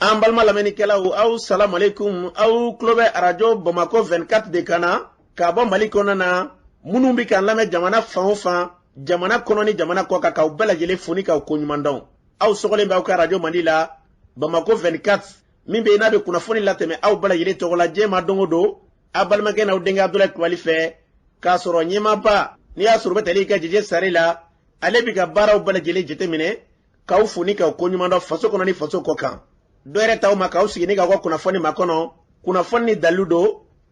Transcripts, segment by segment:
An balima lamɛnnikɛlaw, aw salamu aleykum. Aw tulo bɛ Arajo Bamakɔ 24 de kan na k'a bɔ Mali kɔnɔna na. Minnu bɛ k'an lamɛn jamana fan o fan, jamana kɔnɔ ni jamana kɔ kan, k'aw bɛɛ lajɛlen fo ni k'aw koɲuman dɔn. Aw sɔgɔlen bɛ aw ka arajo mandi la, Bamakɔ 24, min bɛ yen n'a bɛ kunnafoni latɛmɛ aw bɛɛ lajɛlen tɔgɔ la diɲɛ ma don o don, aw balimakɛ n'aw denkɛ Abudulayi Kulubali fɛ, k'a sɔrɔ ɲɛmaaba n'i y'a sɔrɔ u bɛ tali kɛ Jeje Sare la, ale bɛ ka baaraw bɛɛ lajɛlen jateminɛ, k'aw fo ni k'aw koɲuman dɔn faso kɔnɔ ni faso kɔ kan. Dɔ yɛrɛ t'aw ma k'aw sigi ni k'aw ka kunnafoni makɔnɔ, kunnafoni ni dalilu don,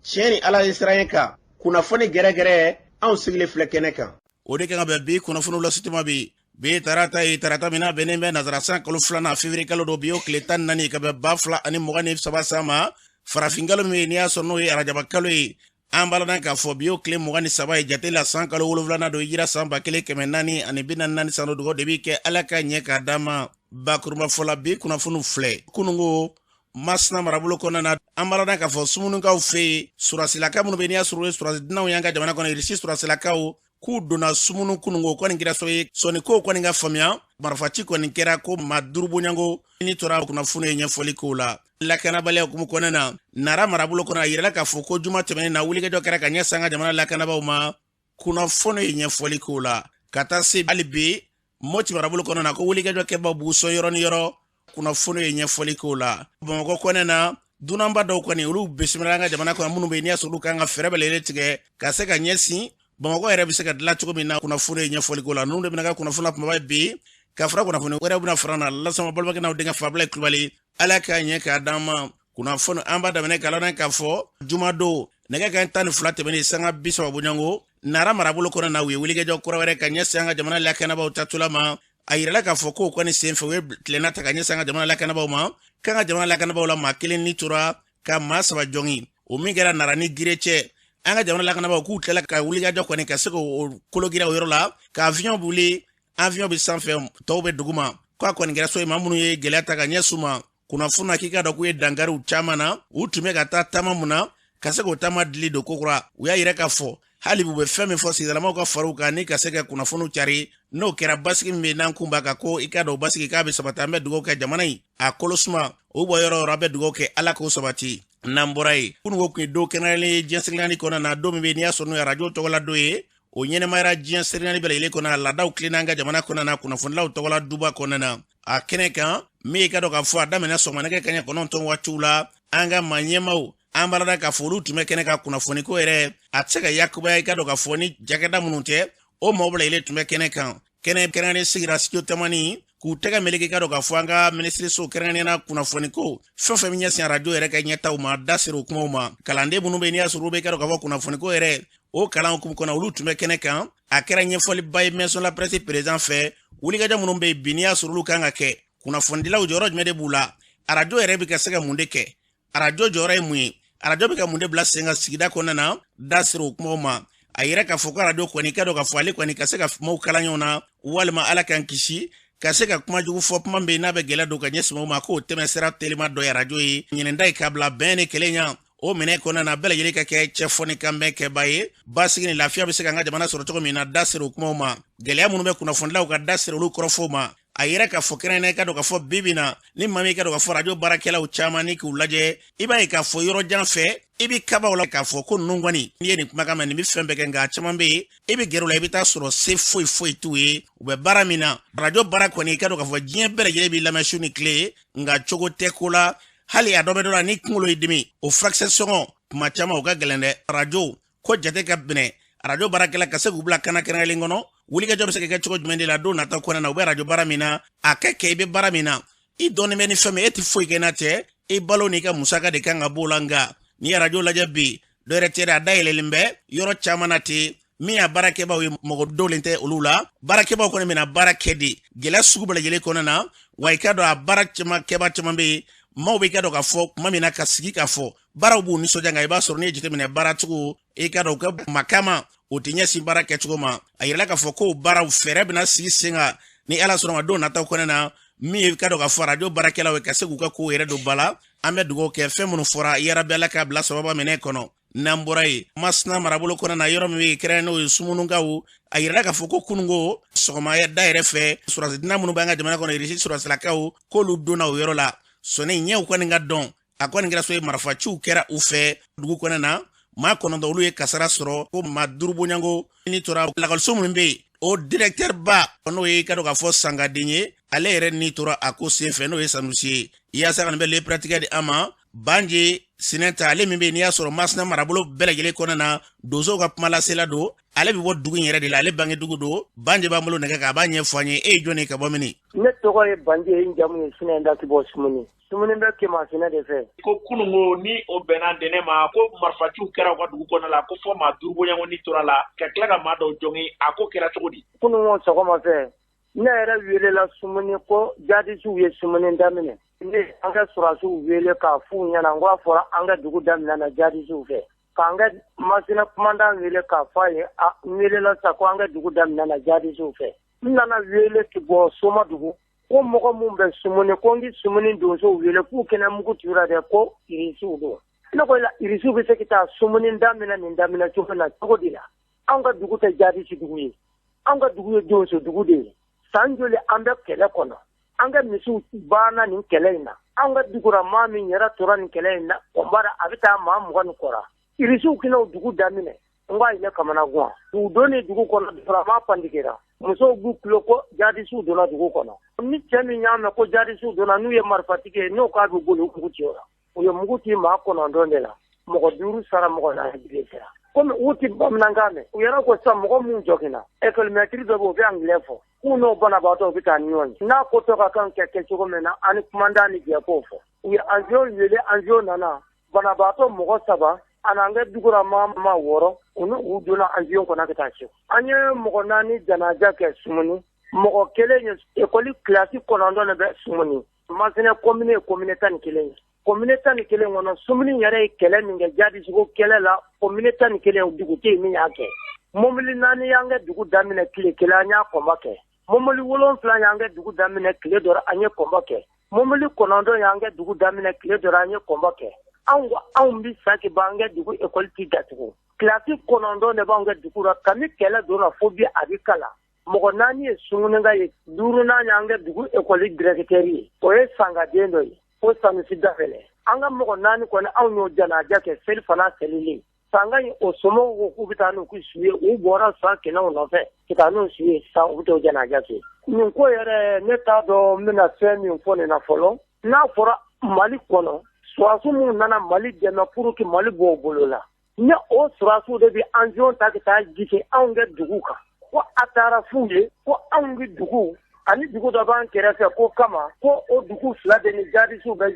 tiɲɛ ni Ala ye siran kan, kunnafoni gɛrɛgɛrɛ, anw sigilen filɛ kɛnɛ kan. O de kan ka bɛn bi kunnafoniw lasituma bi. Bi tarata ye tarata min n'a bɛnnen bɛ nazara san kalo filanan, février kalo don, bi o tile 14 ka bɛn 2023 san ma, farafin kalo min n'i y'a sɔrɔ n'o ye arajaba kalo ye. An b'a ladɔn k'a fɔ bi o tile 23 ye jate la san kalo wolonwulanan don, hijira san 1444 san don. Dugawu de bi kɛ, Ala ka ɲɛ k'a d'an ma. Bakurunba fɔ la, bi kunnafoniw filɛ. Kunungo, Masina marabolo kɔnɔna na, an b'a ladɔn k'a fɔ Sumunukaw fɛ yen, sɔrɔdasilaka minnu bɛ n'i y'a sɔrɔ u ye sɔrɔdasi dunanw y'an ka jamana kɔnɔ, Irisi sɔrɔdasilakaw, k'u donna Sumunu kunungo. Kɔni kɛra sababu ye sɔnni kow kɔni ka faamuya, marifaci kɔni kɛra ko maa duuru bɔɲɔgɔnko ni tora. Kunnafoni ye ɲɛfɔli k'o la. Lakanabaliya hukumu kɔnɔna na, Nara marabolo kɔnɔ, a yirala k'a fɔ ko juma tɛmɛnen na, wulikajɔ kɛra ka ɲɛsin an ka jamana lakanabaaw ma. Kunnafoni ye ɲɛfɔli k'o la. Ka taa se hali bi Moti marabolo kɔnɔ na, ko wulikajɔ kɛbaw b'u sɔn yɔrɔ ni yɔrɔ. Kunnafoni ye ɲɛfɔli k'o la. Bamakɔ kɔnɛ na, dunanba dɔw kɔni, olu bisimila an ka jamana kɔnɔ, minnu bɛ yen n'i y'a sɔrɔ olu kan ka fɛɛrɛ bɛɛ lajɛlen tigɛ ka se ka ɲɛsin Bamakɔ yɛrɛ bɛ se ka dilan cogo min na. Kunnafoni ye ɲɛfɔli k'o la. Ninnu de bɛna ka kunnafoni la kumaba bi, ka fara kunnafoni wɛrɛw bɛna fara na lasama. Balimakɛ n'aw denkɛ Fabila Kulubali, Ala k'a ɲɛ k'a d'an ma. Kunnafoni an b'a daminɛ k'a ladɔn k'a fɔ jumadon nɛgɛ kanɲɛ 12 tɛmɛnen sanga 30 bɔɲɔgɔnko, Nara marabolo kɔnɔ na, u ye wulikajɔ kura wɛrɛ ka ɲɛsin an ka jamana lakanabaaw tatola ma. A yirala k'a fɔ k'o kɔni senfɛ, u ye tilenna ta ka ɲɛsin an ka jamana lakanabaaw ma, k'an ka jamana lakanabaaw la maa kelen ni tora ka maa saba jɔngin. O min kɛra Nara ni Gire cɛ, an ka jamana lakanabaaw k'u tilala ka wulikajɔ kɔni ka se k'o kologira o yɔrɔ la, ka avion wuli, avion bɛ sanfɛ, tɔw bɛ duguma. K'a kɔni kɛra so ye maa minnu ye gɛlɛya ta ka ɲɛsin u ma. Kunnafoni na, k'i k'a dɔn k'u ye dankariw caman na, u tun bɛ ka taa taama mun na, ka se k'o taama dili don kokura. U y'a yira k'a fɔ hali u bɛ fɛn min fɔ sigidalamaw ka far'u kan ni ka se ka kunnafoniw cari, n'o kɛra basigi min bɛ n'an kun b'a kan, ko i k'a dɔn basigi k'a bɛ sabati. An bɛ dugawu kɛ jamana in a kolo suma, o bɔ yɔrɔ yɔrɔ, an bɛ dugawu kɛ, Ala k'o sabati. N'an bɔra yen, kununko tun ye don kɛrɛnkɛrɛnnen ye diɲɛ seleke naani kɔnɔna na, don min bɛ n'i y'a sɔrɔ n'o ye arajo tɔgɔla don ye. O ɲɛnɛmayara diɲɛ seleke naani bɛɛ lajɛlen kɔnɔ, a laadaw tilenna an ka jamana kɔnɔna na, kunnafonilaw tɔgɔla duba kɔnɔna na. A kɛnɛ kan min ye ka dɔn k'a fɔ a daminɛ sɔgɔma nɛgɛ kanɲɛ 9 waatiw la, an ka maa ɲɛmaw, an b'a ladɔn k'a fɔ olu tun bɛ kɛnɛ kan. Kunnafoni ko yɛrɛ a tɛ se ka yakubaya, i ka dɔn k'a fɔ ni cakɛda minnu tɛ, o maaw bɛɛ lajɛlen tun bɛ kɛnɛ kan. Kɛnɛ kɛrɛnkɛrɛnnen sigira studio tamani k'u tɛgɛ meleke, i ka dɔn k'a fɔ an ka minisiriso, kɛrɛnkɛrɛnnenya na kunnafoni ko fɛn fɛn bɛ ɲɛsin arajo yɛrɛ ka ɲɛtaw ma, da sera o kumaw ma. Kalanden minnu bɛ n'i y'a sɔrɔ olu bɛ, i ka dɔn k'a fɔ kunnafoni ko yɛrɛ o kalan hukumu kɔnɔ, olu tun bɛ kɛnɛ kan. A kɛra ɲɛfɔliba ye Maison la Presse président fɛ, wulikajɔ minnu bɛ yen bi n'i y'a sɔrɔ olu kan ka kɛ, kunnafonidilaw jɔyɔrɔ jumɛn de b'u la, arajo yɛrɛ bɛ ka se ka mun de kɛ, arajo jɔyɔrɔ ye mun ye, arajo bɛ ka mun de bila sen kan sigida kɔnɔna na, da sera o kumaw ma. A yira k'a fɔ ko arajo kɔni, ka dɔn k'a fɔ ale kɔni ka se ka maaw kala ɲɔgɔn na, walima Ala k'an kisi ka se ka kuma jugu fɔ, kuma bɛ yen n'a bɛ gɛlɛya don ka ɲɛsin maaw ma, k'o tɛmɛ sira telima dɔ ye arajo ye. Ɲinɛnda ye k'a bila bɛn ni kelen ɲa o minɛ kɔnɔna na, bɛɛ lajɛlen ka kɛ cɛfɔ ni kanbɛn kɛba ye, basigi ni lafiya bɛ se k'an ka jamana sɔrɔ cogo min na, da sera o kumaw ma. Gɛlɛya minnu bɛ kunnafonidilaw ka, da sera olu kɔrɔfɔw ma. A yɛrɛ k'a fɔ kɛrɛnkɛrɛnnenya ka dɔn k'a fɔ bi bi na, ni maa min ka dɔn k'a fɔ arajo baarakɛlaw caman ni k'u lajɛ, i b'a ye k'a fɔ yɔrɔ jan fɛ i bɛ kabaw la k'a fɔ ko ninnu kɔni, n'i ye nin kumakan mɛn, nin bɛ fɛn bɛɛ kɛ. Nka a caman bɛ yen, i bɛ gɛrɛ u la, i bɛ taa sɔrɔ se foyi foyi t'u ye u bɛ baara min na. Arajo baara kɔni, i ka dɔn k'a fɔ diɲɛ bɛɛ lajɛlen b'i lamɛn su ni tile, nka cogo tɛ ko la. Hali a dɔ bɛ dɔ la, ni kunkolo y'i dimi, o furakisɛ sɔngɔ kuma caman o ka gɛlɛn dɛ. Arajo ko jate ka minɛ arajo baarakɛla ka se k'u bila kana kɛrɛnkɛrɛnlen kɔnɔ, wulikajɔ bɛ se ka kɛ cogo jumɛn de la don nata kɔnɔna na? U bɛ arajo baara min na, a ka kɛ i bɛ baara min na, i dɔnnen bɛ ni fɛn min, e tɛ foyi kɛ n'a tɛ, i balo n'i ka musaka de kan ka b'o la. Nka n'i ye arajo lajɛ bi, dɔ yɛrɛ tɛ dɛ, a dayɛlɛlen bɛ yɔrɔ caman na ten, min y'a baarakɛbaaw ye, mɔgɔ dɔlen tɛ olu la. Baarakɛbaaw kɔni bɛna baara kɛ de gɛlɛya sugu bɛɛ lajɛlen kɔnɔna na. Wa i k'a dɔn a baara caman kɛbaa caman bɛ yen, maaw bɛ i ka dɔn k'a fɔ tuma min na ka sigi k'a fɔ baaraw b'u nisɔndiya, nka i b'a sɔrɔ n'i ye jateminɛ baaratigiw, i k'a dɔn u ka makama o tɛ ɲɛsin baara kɛcogo ma. A yirala k'a fɔ ko baaraw fɛɛrɛ bɛna sigi sen kan ni Ala sɔnna ma don nataw kɔnɔna na, min ye ka dɔn k'a fɔ arajo baarakɛlaw ye ka se k'u ka kow yɛrɛ don ba la. An bɛ dugawu kɛ, fɛn minnu fɔra, yarabi Ala k'a bila sababa minɛ kɔnɔ. N'an bɔra yen, Masina marabolo kɔnɔna na, yɔrɔ min bɛ kɛrɛn n'o ye Sumunukaw, a yirala k'a fɔ ko kununko sɔgɔma da yɛrɛ fɛ, sɔrɔdasi dunan minnu b'an ka jamana kɔnɔ, Irisi sɔrɔdasilakaw, k'olu donna o yɔrɔ la. Sɔnni ɲɛw kɔni ka dɔn, a kɔni kɛra so ye, marifaciw kɛra u fɛ dugu kɔnɔ na. Maa 9 olu ye kasara sɔrɔ, ko maa 5 bonyanko ni tora. Lakɔliso minnu bɛ yen, o directeur ba, n'o ye ka dɔn k'a fɔ Sangaden ye, ale yɛrɛ ni tora a ko senfɛ, n'o ye Sanusi ye. Yaasa ka nin bɛ le pratique di an ma, Banje Sinɛnta, ale min bɛ yen n'i y'a sɔrɔ Masina marabolo bɛɛ lajɛlen kɔnɔna na, donsow ka kumalasela don. Ale bɛ bɔ dugu in yɛrɛ de la, ale bange dugu don. Banje b'an bolo nɛgɛ kan, a b'a ɲɛfɔ an ye. E ye jɔn ye, ka bɔ mini? Ne tɔgɔ ye Banje, n jamu ye Sinɛnta, ka bɔ Sumuni. Sumuni bɛ Kemasina de fɛ. Ko kununko ni o bɛnna dɛnɛ ma, ko marifaciw kɛra u ka dugu kɔnɔ la, ko fɔ maa 5 bonyanko ni tora la, ka tila ka maa dɔw jogin. A ko kɛra cogo di? Kununko sɔgɔma fɛ, ne yɛrɛ welela Sumuni ko jadisiw ye Sumuni daminɛ. Ne an ka sɔrɔdasiw wele k'a f'u ɲɛna n ko a fɔra an ka dugu daminɛ na jadisiw fɛ. K'an ka Masina kumandan wele k'a fɔ a ye, a n welela sa ko an ka dugu daminɛ na jadisiw fɛ. N nana wele bɔ Somadugu ko mɔgɔ min bɛ Sumuni, ko n k'i Sumuni donsow wele k'u kɛnɛ mugu ci la dɛ, ko irisiw don. Ne ko irisiw bɛ se ka taa Sumuni daminɛ nin daminɛ cogo la cogo di la? Anw ka dugu tɛ jadisi dugu ye, anw ka dugu ye donso dugu de ye. San joli an bɛ kɛlɛ kɔnɔ, an ka misiw banna nin kɛlɛ in na, an ka dugura maa min yɛrɛ tora nin kɛlɛ in na kɔnbara, a bɛ taa maa 20 ni kɔra. Irisiw kɛnɛ dugu daminɛ, n k'a ye ne kamana gan. U donni dugu kɔnɔ dɔrɔn pandikera, musow b'u tulo ko jadisiw donna dugu kɔnɔ. Ni cɛ min y'a mɛn ko jadisiw donna, n'u ye marifatigi ye, n'o k'a bɛ boli, u mugu ci o la. U ye mugu ci maa 9 de la, mɔgɔ 5 sara, mɔgɔ 4 blessera. Komi u tɛ bamanankan mɛn, u yɛrɛ ko sisan mɔgɔ minnu joginna, école maître dɔ bɛ yen, o bɛ anglais fɔ, k'u n'o banabaatɔ u bɛ taa ni ɲɔgɔn ye. N'a ko tɔ ka kan kɛ kɛ cogo min na, an ni kumandan ni jɛ k'o fɔ. U ye avion wele, avion nana, banabaatɔ mɔgɔ 3 ani an ka dugura maa 6, u n'u u donna avion kɔnɔ ka taa Segu. An ye mɔgɔ 4 janaja kɛ Sumuni, mɔgɔ 1 ye école classe 9 de bɛ Sumuni. Masina commune ye commune 11 ye. Commune 11 kɔnɔ, Sumuni yɛrɛ ye kɛlɛ min kɛ jadisiko kɛlɛ la, commune 11 dugu tɛ yen min y'a kɛ. Mobili 4 y'an kɛ dugu daminɛ tile kelen, an y'a kɔnba kɛ. Mobili 7 y'an kɛ dugu daminɛ tile dɔ, an ye kɔnba kɛ. Mobili 9 y'an kɛ dugu daminɛ tile dɔ, an ye kɔnba kɛ. Anw ko anw bɛ sa ki ban, an kɛ dugu école ti datugu. Kilasi 9 de b'anw kɛ dugu la, kami kɛlɛ donna fo bi a bɛ kalan. Mɔgɔ 4 ye Sumunika ye, 5nan y'an kɛ dugu école directeur ye, o ye Sangaden dɔ ye, ko Sanusi Dafɛlɛ. An ka mɔgɔ 4 kɔni, anw y'o janaja kɛ seli fana selilen. Sanga in o somɔgɔw ko k'u bɛ taa n'u su ye, u bɔra san kɛnɛw nɔfɛ ka taa n'u su ye sisan, u bɛ t'o janaja kɛ. Nin ko yɛrɛ, ne t'a dɔn n bɛna fɛn min fɔ nin na fɔlɔ. N'a fɔra Mali kɔnɔ, sɔrɔdasi minnu nana Mali dɛmɛ pour que Mali bɔ o bolo la, ni o sɔrɔdasiw de bɛ avion ta ka taa jigin anw kɛ dugu kan, ko a taara f'u ye ko anw bɛ dugu ani dugu dɔ b'an kɛrɛfɛ ko kama, ko o dugu 2 de ni jadisiw bɛ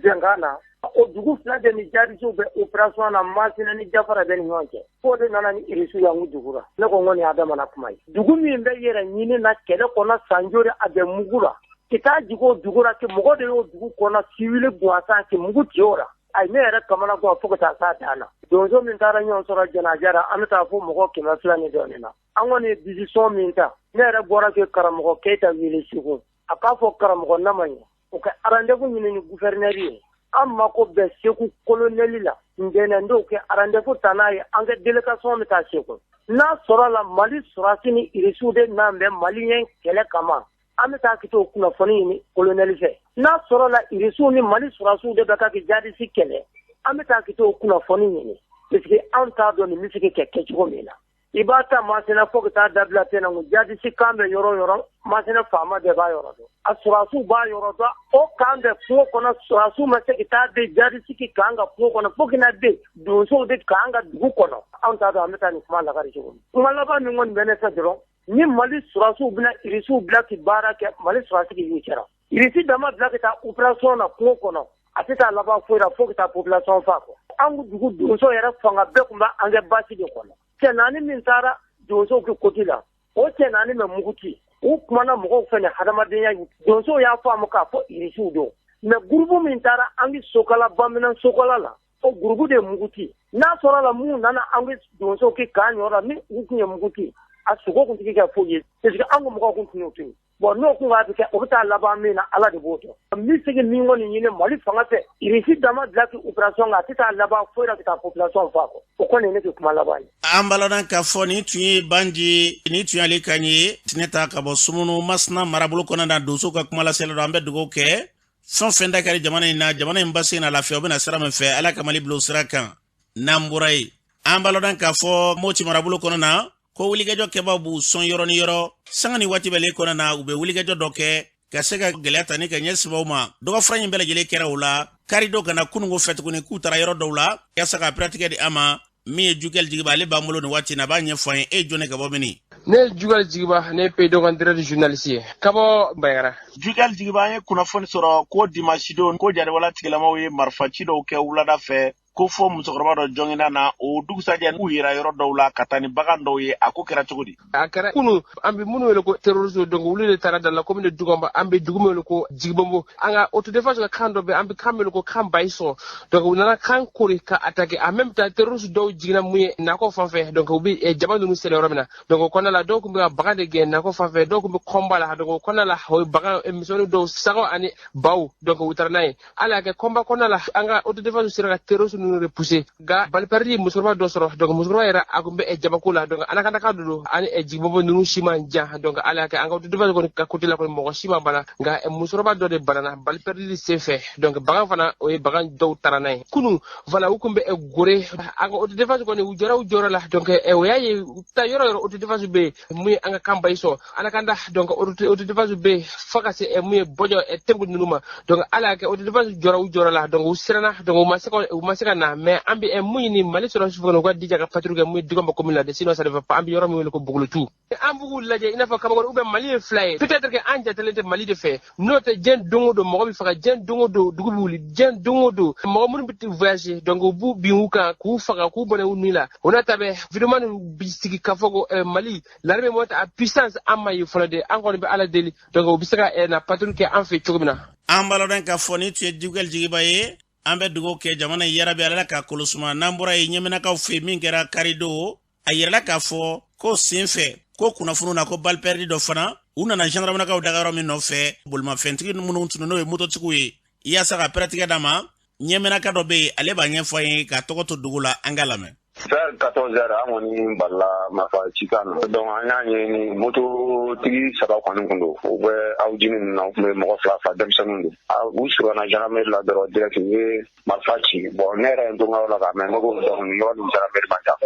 jɛnkan na, o dugu 2 de ni jadisiw bɛ opération na, Masina ni Jafara bɛ ni ɲɔgɔn cɛ, k'o de nana ni irisiw y'an dugu la. Ne ko n ko nin y'a damana kuma ye. Dugu min bɛ yɛrɛ ɲini na kɛlɛ kɔnɔ san joli, a bɛ mugu la, ka taa jigin o dugu la, ka mɔgɔ de y'o dugu kɔnɔ civil gansan, ka mugu ci o la. Ayi, ne yɛrɛ kamana gan fo ka taa s'a dan na. Donso min taara ɲɔgɔn sɔrɔ janaja la, an bɛ taa fo mɔgɔ 200 ni dɔɔnin na. An kɔni ye décision min ta, ne yɛrɛ bɔra kɛ karamɔgɔ Keyita wele Segu, a k'a fɔ karamɔgɔ Nama ye, u ka rendez-vous ɲini ni gouverneur ye. An mako bɛ Segu colonel la ntɛnɛn don, kɛ rendez-vous ta n'a ye, an ka délégation bɛ taa Segu. N'a sɔrɔ la Mali sɔrɔdasi ni irisiw de n'an bɛ maliyɛn kɛlɛ kama, an bɛ taa kɛ o kunnafoni ɲini colonel fɛ. N'a sɔrɔ la irisiw ni Mali sɔrɔdasiw de bɛ ka kɛ jadisi kɛlɛ, an bɛ taa kɛ o kunnafoni ɲini, parce que anw t'a dɔn nin bɛ se ka kɛ cogo min na. I b'a ta Masina fo ka taa dabila tɛ na, ko jadisi kan bɛ yɔrɔ yɔrɔ, Masina faama bɛɛ b'a yɔrɔ dɔn, a sɔrɔdasiw b'a yɔrɔ dɔn, o kan bɛ kungo kɔnɔ. Sɔrɔdasiw ma se ka taa den jadisi kan ka kungo kɔnɔ fo ka na den donsow de kan ka dugu kɔnɔ. Anw t'a dɔn an bɛ taa nin kuma lakari cogo min. Kuma laban min kɔni bɛ ne fɛ dɔrɔn, ni Mali sɔrɔdasiw bɛna irisiw bila k'i baara kɛ, Mali sɔrɔdasi k'i kɛra irisi dama bila ka taa opération na kungo kɔnɔ, a tɛ taa laban foyi la fo ka taa population fa kɔ. An dugu donso yɛrɛ fanga bɛɛ tun bɛ an kɛ basi de kɔnɔ. Cɛ 4 min taara donsow kɛ koti la, o cɛ 4 bɛ mugu ci, u kumana mɔgɔw fɛ ni hadamadenya ye. Donsow y'a fɔ a ma k'a fɔ irisiw don, mais groupe min taara an bɛ Sokala, Baminan Sokala la, o groupe de mugu ci. N'a sɔrɔ la mun nana an bɛ donsow kɛ kan yɔrɔ la, ni u tun ye mugu ci, a sogo tun tɛ kɛ foyi ye, parce que an ka mɔgɔw tun t'o to yen. Bon, n'o kun b'a kɛ, o bɛ taa laban min na, Ala de b'o dɔn. N bɛ se min kɔni ɲini Mali fanga fɛ, irisi dama bila k'i opération kan, a tɛ taa laban foyi la ka taa population fa kɔ. O kɔni ne tɛ kuma laban ye. An balana k'a fɔ nin tun ye Banji, nin tun y'ale kan ye. Tinɛ ta ka bɔ Sumunu Masina marabolo kɔnɔ na, donso ka kuma lasela don. An bɛ dugawu kɛ. Fɛn o fɛn da kari jamana in na, jamana in basigi n'a lafiya, o bɛna sira min fɛ, Ala ka Mali bila o sira kan. N'an bɔra yen, an b'a lɔdɔn k'a fɔ Moti marabolo kɔnɔ na ko wulikajɔ kɛbaaw b'u sɔn yɔrɔ ni yɔrɔ, sanga ni waati bɛɛ kɔnɔ na, u bɛ wulikajɔ dɔ kɛ ka se ka gɛlɛya ta ni ka ɲɛsin aw ma. Dɔgɔfura in bɛɛ lajɛlen kɛra o la karidon ka na kununko fɛ tuguni, k'u taara yɔrɔ dɔw la yaasa ka piratigɛ di an ma. Min ye Jugɛli Jigiba, ale b'an bolo nin waati na, a b'a ɲɛfɔ an ye. E jɔn ka bɔ mini? Ne ye Jugɛli Jigiba, ne ye Pays d'Ogan direct journaliste ye ka bɔ Bandiagara. Jugɛli Jigiba, an ye kunnafoni sɔrɔ ko dimanche don ko jatigɛwale tigilamaw ye marifaci dɔw kɛ wulada fɛ, ko fɔ musokɔrɔba dɔ jɔngina na. O dugusajɛ k'u yera yɔrɔ dɔw la ka taa ni bagan dɔw ye. A ko kɛra cogo di? A kɛra kunu. An bɛ minnu wele ko terroriste, donc olu de taara dans la commune de Dugamba, an bɛ dugu min wele ko Jigibonbo. An ka autodéfense ka camp dɔ bɛ, an bɛ camp min wele ko camp Bayisɔn. Donc u nana camp kori ka attaquer. En même temps, terroriste dɔw jiginna mun ye nakɔ fan fɛ, donc u bɛ jaba ninnu sɛnɛ yɔrɔ min na. Donc o kɔnɔna la, dɔw tun bɛ ka bagan de gɛn nakɔ fan fɛ, dɔw tun bɛ combat la. Donc o kɔnɔna la, o ye bagan misɛnnin dɔw, sagaw ani baw, donc u taara n'a ye. Ala y'a kɛ, combat kɔnɔna la, an ka autodéfense sera ka terroriste ninnu repousser, nka balle perdue musokɔrɔba dɔ sɔrɔ. Donc musokɔrɔba yɛrɛ, a tun bɛ jabako la. Donc Anakanaka don, ani Jigibonbo ninnu si man jan. Donc Ala y'a kɛ, an ka autodéfense kɔni ka côté la kɔni, mɔgɔ si ma bana, nka musokɔrɔba dɔ de banana balle perdue sen fɛ. Donc bagan fana, o ye bagan dɔw taara n'a ye kunu. Voilà, u tun bɛ Gore. An ka autodéfense kɔni, u jɔra u jɔyɔrɔ la. Donc o y'a ye, u taa yɔrɔ yɔrɔ, autodéfense bɛ yen. Mun ye an ka camp Bayisɔn, Anakanda, donc autodéfense bɛ yen fo ka se mun ye Bɔjɔ Tɛnku ninnu ma. Donc Ala y'a kɛ, autodéfense jɔra u jɔyɔrɔ la. Donc u siranna, donc u ma se ka na. Mais an bɛ mun ɲini Mali sɔrɔdasiw fɛ, u ka jija ka patrouille kɛ mun ye Dugamba commune la de, sinon ça ne va pas. An bɛ yɔrɔ min wele ko Bugulutu, an b'u lajɛ i n'a fɔ kabakɔrɔ ou bien Mali ye fila ye. Peut-être que an jatelen tɛ Mali de fɛ. N'o tɛ, diɲɛ don o don mɔgɔ bɛ faga, diɲɛ don o don dugu bɛ wuli, diɲɛ don o don mɔgɔ minnu bɛ voyager, donc u b'u bin u kan k'u faga, k'u bɔnɛ u ni la. O n'a ta bɛɛ, vidéoman bi sigi k'a fɔ ko Mali l'armée monte en puissance. An ma ye fɔlɔ de. An kɔni bɛ Ala deli, donc u bɛ se ka na patrouille kɛ an fɛ cogo min na. An b'a lɔdɔn k'a fɔ ni tun ye Jugɛli Jigiba ye. An bɛ dugawu kɛ jamana in yarabi, Ala ka kolo suma. N'an bɔra yen, Ɲɛminakaw fɛ, min kɛra karidon, a yirala k'a fɔ ko sen fɛ ko kunnafoniw na ko balle perdue dɔ fana, u nana gendarmenakaw dagayɔrɔ min nɔfɛ, bolimafɛntigi minnu tun n'o ye mototigiw ye, yaasa ka pɛrɛtigɛ d'a ma. Ɲɛminaka dɔ bɛ yen, ale b'a ɲɛfɔ an ye k'a tɔgɔ to dugu la. An ka lamɛn. Vers 14 heures, an kɔni balila marifa cikan na. Donc an y'a ɲɛɲini, mototigi saba kɔni kun don, u bɛ Audini ninnu na, u tun bɛ mɔgɔ fila fila, denmisɛnninw don. U surunna gendarmerie la dɔrɔn direct, u ye marifa ci. Bon, ne yɛrɛ ye n to n ka yɔrɔ la k'a mɛn, ne ko donc nin yɔrɔ nin gendarmerie man jan.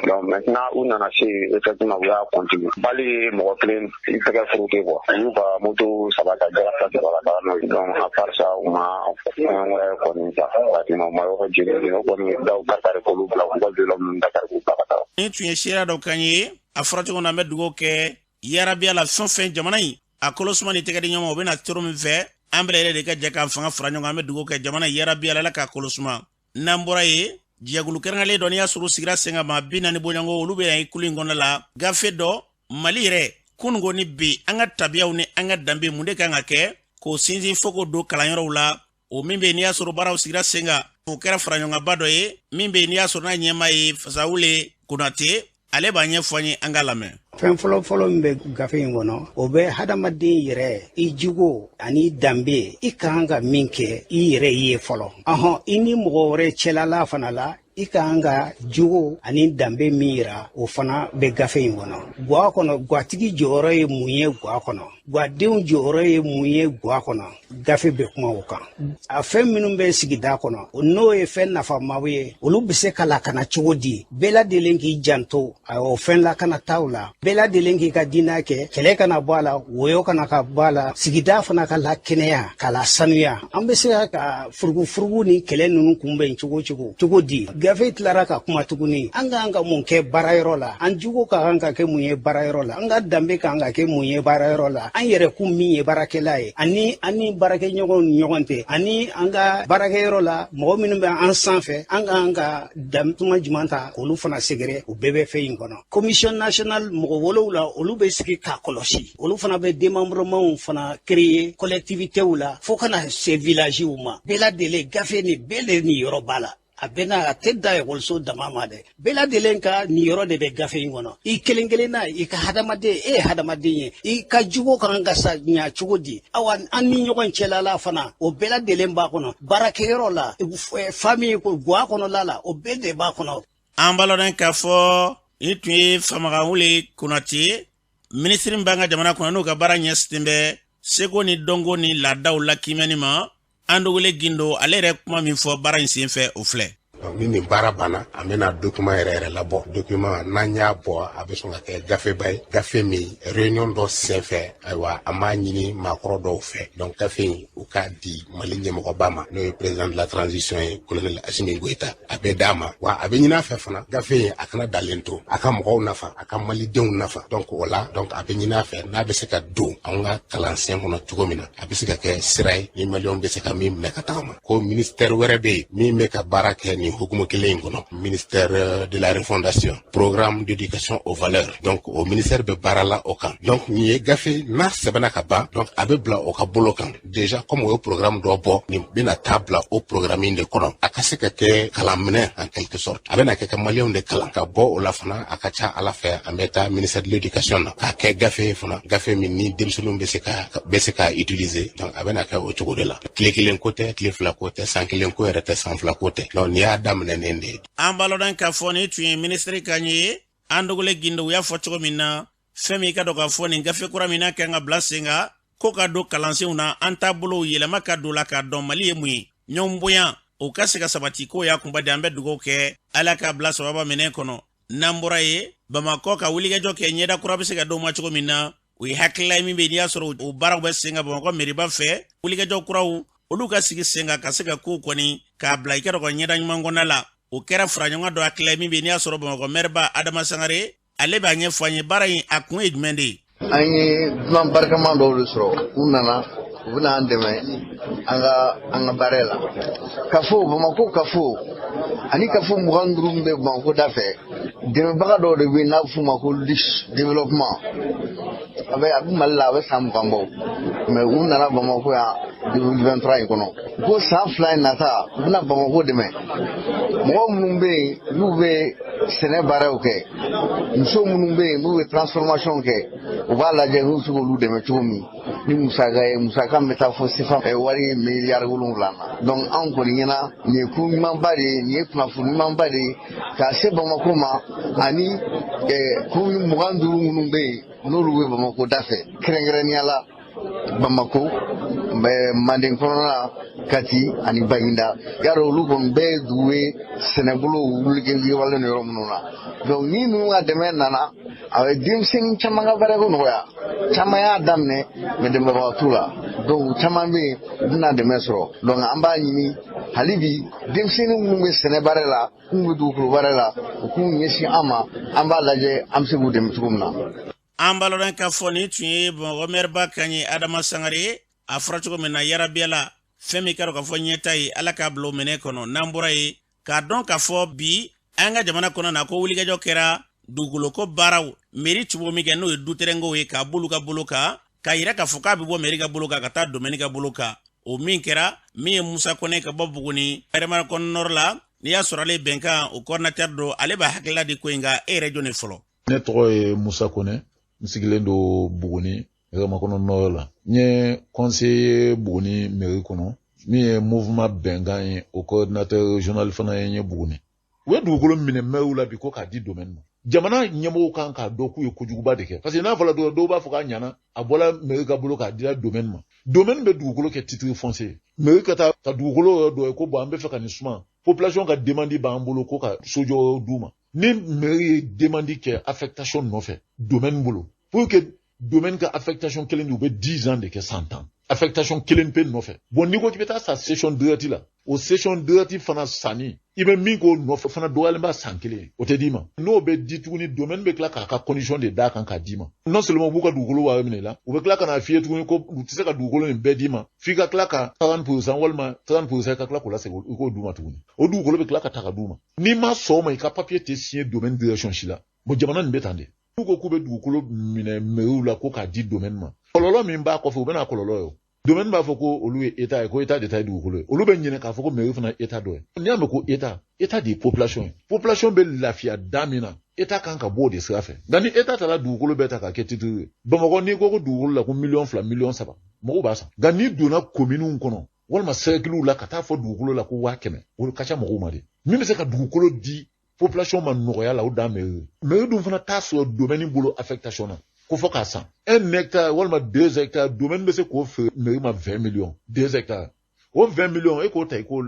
Donc maintenant u nana se, effectivement u y'a continuer, balle ye mɔgɔ kelen i tɛgɛ forote quoi. U y'u ka moto saba ta, jara ta saba ka taga n'o ye. Donc à part ça, u ma fɛn wɛrɛ kɔni ta pratiquement, u ma yɔrɔ jeni, o kɔni daw dakari k'olu bila, u ka violon ninnu dakari k'u bila ka taa. Nin tun ye seereya dɔ kan ye. A fɔra cogo min na, an bɛ dugawu kɛ yarabiya la, fɛn fɛn jamana in a kolo suma ni tɛgɛ di ɲɔgɔn ma, o bɛna toro min fɛ, an bɛɛ yɛrɛ de ka jɛ k'an fanga fara ɲɔgɔn kan. An bɛ dugawu kɛ jamana yarabiya la, Ala k'a kolo suma. N'an bɔra yen, jɛkulu kɛrɛnkɛrɛnlen dɔ, n'i y'a sɔrɔ sigira sen kan maa 40 bɔɲɔgɔnko, olu bɛ yan kulu in kɔnɔ la, gafe dɔ Mali yɛrɛ kununko ni bi, an ka tabiyaw ni an ka danbe, mun de kan ka kɛ k'o sinsin fo k'o don kalanyɔrɔw la. O min bɛ yen, n'i y'a sɔrɔ baaraw sigira sen kan, o kɛra faraɲɔgɔnkanba dɔ ye. Min bɛ yen, n'i y'a sɔrɔ n'a ɲɛmaa ye Fasawule Konate, ale b'a ɲɛfɔ an ye. An ka lamɛn. Fɛn fɔlɔ-fɔlɔ min bɛ gafe in kɔnɔ, o bɛ hadamaden yɛrɛ i jogo ani danbe, i ka kan ka min kɛ i yɛrɛ ye fɔlɔ, ɔhɔn, i ni mɔgɔ wɛrɛ cɛlala fana la, i ka kan ka jogo ani danbe min yira, o fana bɛ gafe in kɔnɔ. Gwa kɔnɔ, gwatigi jɔyɔrɔ ye mun ye gwa kɔnɔ, gwadenw jɔyɔrɔ ye mun ye gwa kɔnɔ, gafe bɛ kuma o kan. A fɛn minnu bɛ sigida kɔnɔ, n'o ye fɛn nafamaw ye, olu bɛ se ka lakana cogo di? Bɛɛ lajɛlen k'i janto o fɛn lakanataw la, bɛɛ lajɛlen k'i ka diinɛ kɛ, kɛlɛ kana bɔ a la, woyo kana ka bɔ a la, sigida fana ka lakɛnɛya, ka lasanuya. An bɛ se ka furugufurugu ni kɛlɛ ninnu kunbɛn cogo cogo cogo di? Gafe tilara ka kuma tuguni, an ka kan ka mun kɛ baarayɔrɔ la, an jogo ka kan ka kɛ mun ye baarayɔrɔ la, an ka danbe ka kan ka kɛ mun ye baarayɔrɔ la, an yɛrɛ kun min ye baarakɛla ye, ani an ni baarakɛɲɔgɔnw ni ɲɔgɔn cɛ, ani an ka baarakɛyɔrɔ la mɔgɔ minnu bɛ an sanfɛ, an ka kan ka tuma jumɛn ta k'olu fana sɛgɛrɛ, o bɛɛ bɛ fɛn in kɔnɔ. Commission nationale mɔgɔ 7 olu bɛ sigi k'a kɔlɔsi. Olu fana bɛ démembrement fana créer collectivitéw la fo ka na se villagew ma. Bɛɛ lajɛlen, gafe nin bɛɛ de nin yɔrɔ b'a la. A bɛ na, a tɛ da ekɔliso dama ma dɛ, bɛɛ lajɛlen ka nin yɔrɔ de bɛ gafe in kɔnɔ. I kelen kelen na, i ka hadamaden, e ye hadamaden ye, i ka jogo kan ka sa ɲa cogo di? Awa, an ni ɲɔgɔn cɛla la fana, o bɛɛ lajɛlen b'a kɔnɔ. Baarakɛyɔrɔ la, famille ko, guwa kɔnɔla la, o bɛɛ de b'a kɔnɔ. An b'a lɔn k'a fɔ nin tun ye Famakan Konate, minisiri min b'an ka jamana kɔnɔ, n'o ka baara ɲɛsinnen bɛ seko ni dɔnko ni laadaw lakimɛni ma. Andogole Gindo, ale yɛrɛ kuma min fɔ baara in senfɛ, o filɛ. Ni nin baara banna, an bɛna document yɛrɛ yɛrɛ labɔ. Document n'an y'a bɔ, a bɛ sɔn ka kɛ gafeba ye, gafe min réunion dɔ senfɛ, ayiwa, an b'a ɲini maakɔrɔ dɔw fɛ. Donc gafe in, u k'a di Mali ɲɛmɔgɔba ma, n'o ye président de la transition ye, colonel Assimi Goïta. A bɛ d'a ma wa a bɛ ɲini a fɛ fana, gafe in a kana dalen to, a ka mɔgɔw nafa, a ka malidenw nafa. Donc o la, donc a bɛ ɲini a fɛ n'a bɛ se ka don anw ka kalansen kɔnɔ cogo min na, a bɛ se ka kɛ sira ye ni maliyɛnw bɛ se ka min minɛ ka tagama. Ko ministère wɛrɛ bɛ yen min bɛ ka baara kɛ nin hukumu kelen in kɔnɔ, ministère de la refondation, programme d'éducation aux valeurs. Donc o ministère bɛ baara la o kan. Donc nin ye gafe n'a sɛbɛnna ka ban, donc a bɛ bila o ka bolo kan déjà. Comme o ye programme dɔ bɔ, nin bɛna taa bila o programme in de kɔnɔ, a ka se ka kɛ kalanminɛ en quelque sorte. A bɛna kɛ ka maliyɛnw de kalan. Ka bɔ o la fana, a ka ca ala fɛ, an bɛ taa ministère de l'éducation na k'a kɛ gafe fana, gafe min ni denmisɛnninw bɛ se ka utiliser. Donc a bɛna kɛ o cogo de la. Tile kelen ko tɛ, tile 2 ko tɛ, san kelen ko yɛrɛ tɛ, san 2 ko tɛ. Donc nin y'a daminɛnen de ye. An b'a lɔdɔn k'a fɔ nin tun ye minisiri kan ye, Andogole Gindo. U y'a fɔ cogo min na, fɛn min ka dɔn k'a fɔ nin gafe kura min n'a kan ka bila sen kan ko ka don kalansenw na, an taabolow yɛlɛma ka don la k'a dɔn Mali ye mun ye, ɲɔgɔn bonya o ka se ka sabati. K'o y'a kunba di. An bɛ dugawu kɛ, Ala k'a bila sababa minɛ kɔnɔ. N'an bɔra ye, Bamakɔ ka wulikajɔ kɛ ɲɛda kura bɛ se ka d'o ma cogo min na, o ye hakilila ye min bɛ n'i y'a sɔrɔ o baaraw bɛ sen kan Bamakɔ meriba fɛ. Wulikajɔ kuraw olu ka sigi sen kan ka se ka kow kɔni k'a bila i ka dɔn ka ɲɛda ɲuman kɔnɔna la. O kɛra faraɲɔgɔn dɔ hakilila ye min bɛ n'i y'a sɔrɔ Bamakɔ mɛriba Adama Sangare, ale b'a ɲɛfɔ an ye baara in a kun ye jumɛn de ye. An ye dunan barikama dɔw de sɔrɔ. U nana, u bɛna an dɛmɛ an ka baara la. Kafo, Bamakɔ kafo ani kafo 25 min bɛ Bamakɔ da fɛ, dɛmɛbaga dɔw de bɛ yen n'a bɛ f'u ma ko Luxe Développement. A bɛ Mali la, a bɛ san 20 bɔ, mais u nana Bamakɔ yan 2023 in kɔnɔ ko san 2 in nata, u bɛna Bamakɔ dɛmɛ. Mɔgɔ minnu bɛ yen n'u bɛ sɛnɛ baaraw kɛ, muso minnu bɛ yen n'u bɛ transformation kɛ, u b'a lajɛ n'u bɛ se k'olu dɛmɛ cogo min ni musaka ye, musaka min bɛ taa fo sefa wari miliyari 7 na. Donc anw kɔni ɲɛna, nin ye ko ɲumanba de ye, nin ye kunnafoni ɲumanba de ye k'a se Bamakɔ ma ani ko 25 minnu bɛ yen n'olu bɛ Bamakɔ da fɛ, kɛrɛnkɛrɛnnenya la Bamakɔ manden kɔnɔna, Kati ani Baginda. Yarɔ, olu kɔni bɛɛ ye dugu ye sɛnɛbolo wulikɛwalen don yɔrɔ minnu na. Donc ni ninnu ka dɛmɛ nana, a bɛ denmisɛnnin caman ka baarako nɔgɔya. Caman y'a daminɛ, mais dɛmɛbaga t'u la. Donc caman bɛ yen, u bɛna dɛmɛ sɔrɔ. Donc an b'a ɲini hali bi, denmisɛnnin minnu bɛ sɛnɛ baara la, minnu bɛ dugukolo baara la, u k'u ɲɛsin an ma, an b'a lajɛ an bɛ se k'u dɛmɛ cogo min na. An b'a lɔdɔn k'a fɔ nin tun ye Bamakɔ mɛriba kan ye, Adama Sangare. A fɔra cogo min na, yarabiyala fɛn min ka dɔn k'a fɔ ɲɛta ye, Ala k'a bila o minɛ kɔnɔ. N'an bɔra yen, k'a dɔn k'a fɔ bi an ka jamana kɔnɔ na ko wulikajɔ kɛra dugukoloko baaraw mairie tubo min kɛ, n'o ye dutɛrɛnkow ye, k'a b'olu ka bolo kan, k'a yira k'a fɔ k'a bɛ bɔ mairie ka bolo kan ka taa domaine ka bolo kan. O min kɛra min ye, Musa Kɔnɛ ka bɔ Buguni Hɛrɛmakɔnɔ Nord la, n'i y'a sɔrɔ ale bɛnkan o coordinateur don, ale b'a hakilila di ko in kan. E yɛrɛ jɔn de fɔlɔ? Ne tɔgɔ ye Musa Kɔnɛ, n sigilen don Buguni Hɛrɛmakɔnɔ Nord la. N ye conseiller Buguni mairie kɔnɔ, min ye mouvement bɛnkan ye, o coordinateur régional fana ye n ye Buguni. U ye dugukolo minɛ maires la bi ko k'a di domaine ma. Jamana ɲɛmɔgɔw kan k'a dɔn k'u ye kojuguba de kɛ, parce que n'a fɔra dɔw, dɔw b'a fɔ k'a ɲana, a bɔla mairie ka bolo k'a dira domaine ma. Domaine bɛ dugukolo kɛ titre foncier ye. Mairie ka taa ka dugukolo yɔrɔ dɔ ye ko bon, an bɛ fɛ ka nin suma, population ka demande b'an bolo ko ka sojɔ d'u ma. Ni mairie ye demande kɛ affectation nɔfɛ domaine bolo, pour que domaine ka affectation kelen di, u bɛ 10 ans de kɛ, san 10, affectation kelen pe nɔfɛ. Bon, n'i ko k'i bɛ taa sa cession directe la, o cession directe fana sanni, i bɛ min k'o nɔfɛ fana dɔgɔyalen b'a san kelen ye, o tɛ d'i ma. N'o bɛ di tuguni, domaine bɛ tila k'a ka condition de d'a kan k'a d'i ma. Non seulement u b'u ka dugukolo wari minɛ i la, u bɛ tila ka n'a f'i ye tuguni ko u tɛ se ka dugukolo nin bɛɛ d'i ma, f'i ka tila ka 40% walima 30% ka tila k'o lasegin i k'o d'u ma tuguni. O dugukolo bɛ tila ka ta ka d'u ma. N'i ma sɔn o ma, i ka papier tɛ signer domaine direction si la. Bon, jamana nin bɛ tan de. N'u ko k'u bɛ dugukolo minɛ mairie la ko k'a di domaine ma, kɔlɔlɔ min b'a kɔfɛ, u bɛna kɔlɔlɔ ye. O domaine b'a fɔ ko olu ye état ye, ko état de ta ye dugukolo ye. Olu bɛ ɲinɛ k'a fɔ ko mairie fana ye état dɔ ye. N'i y'a mɛn ko état, état de ye population ye. Population bɛ lafiya da min na, état kan ka bɔ o de sira fɛ. Nka ni état taara dugukolo bɛɛ ta k'a kɛ titre ye, Bamakɔ, n'i ko ko dugukolo la ko miliyɔn 2, miliyɔn 3, mɔgɔw b'a san. Nka n'i donna kominiw kɔnɔ walima cercle la ka taa fɔ dugukolo la ko 100 000, o ka ca mɔgɔw ma de. Min bɛ se ka dugukolo di population ma nɔgɔya la, o dan mairie ye. Mairie dun fana t'a sɔrɔ domaine bolo affectation na ko fɔ k'a san. 1 hectare walima 2 hectares, domaine bɛ se k'o feere mairie ma 20 millions, 2 hectares. O 20 millions, e k'o ta, i k'o